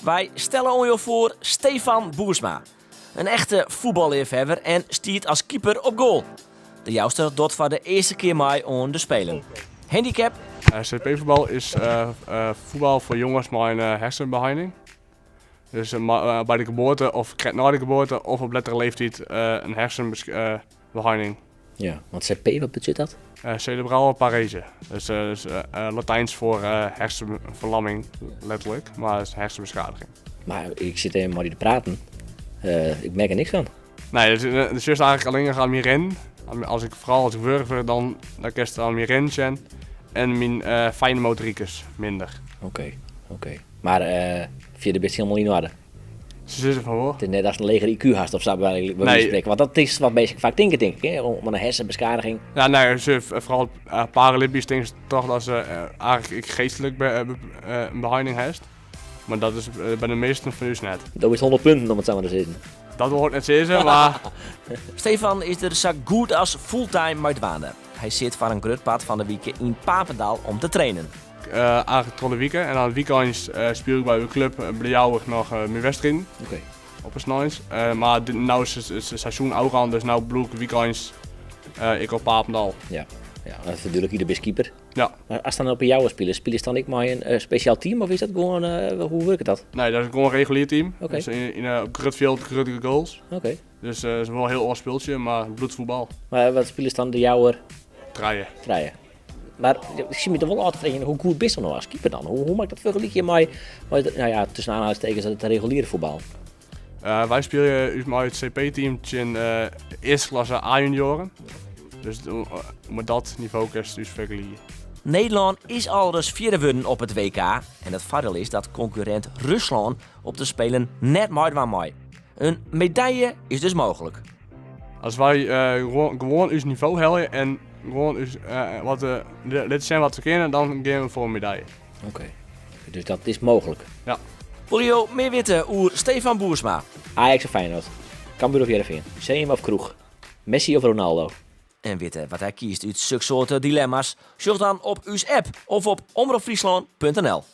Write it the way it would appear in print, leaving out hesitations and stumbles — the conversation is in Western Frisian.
Wy stelle oan jo foar Stefan Boersma. In echte fuotballeafhawwer en stiet as keeper op goal. De Jouster docht foar de earste kear mei oan de Spelen. Handicap? CP-fuotbal is fuotbal foar jonges mei in hersenbeheining. Dus by de geboarte of krekt nei de geboarte of op lettere leeftiid in hersenbeheining. Ja, want CP, wat betsjut dat? Cerebrale parese. Dus is Latijns foar hersenferlamming, letterlik, mar is hersenbeskadiging. Mar ik sit even mei dy te praten. Ik merk der niks fan. Nee, dus, dus just eigentlik allinnich oan myn rinnen. As ik, foaral as ik wurch wurd, dan, dan kinst oan myn rinnen sjen. En myn fijne motoryk is minder. Oké. Mar fierder bist hielendal yn oarder? Se sizze fan wol. It is net datst in leger IQ hast of sa, by wijze van spreken. Want dat is wat minsken faak tinke, tink ik, hè? Om in hersenbeskadiging. Ja, nee, ze, foaral Paralympisch tinke se toch dat se eigentlik ek geastlik in beheining hast. Mar dat is by de measten fan ús net. Do bist 100 punten, om it sa mar te sizzen. Dat wol ik net sizze, mar... Stefan is der sa goed as fulltime mei dwaande. Hy sit foar in grut part fan de wike yn Papendal om te trainen. Eigentlik troch de wike en dan wykeins spylje ik by de klup by De Jouwer noch myn wedstriden. Op 'e sneins. Mar no is it seizoen ôfrûn, dus no bliuw ik wykeins ek op Papendal. Ja, ja, dat is dúdlik, do bist keeper. Ja. Mar ast dan op 'e Jouwer spilest, spilest dan ek mei in spesjaal team of is dat gewoan, hoe wurket dat? Nee, dat is gewoan in regulier team. Dus yn op grut fjild, grutte goals. Dus it is wol in hiel oar spultsje, mar it bliuwt fuotbal. Mar wat spilest dan de Jouwer? Trije. Trije. Mar ik sit my der wol ôf te freegjen, hoe goed bist do no as keeper dan? Hoe moat ik dat fergelykje mei, mei nou ja, tussen aanhalingstekens, it reguliere fuotbal? Wy spylje ús mei it CP-team tsjin earste klasse A-junioaren. Dus mei dat nivo kinst ús fergelykje. Nederlân is alris fjirde wurden op it WK en it foardiel is dat konkurrint Ruslân op de Spelen net meidwaan mei. In medalje is dus mooglik. As wy gewoan ús nivo helje en gewoan ús wat litte sjen wat we kinne, dan gean we foar in medalje. Oké, dus dat is mooglik. Ja. Wolle jo mear witte oer Stefan Boersma? Ajax of Feyenoord? Cambuur of Hearrenfean? Museum of kroech? Messi of Ronaldo? En witte wat hy kiest út soksoarte dilemma's? Sjoch dan op ús app of op omropfryslân.nl.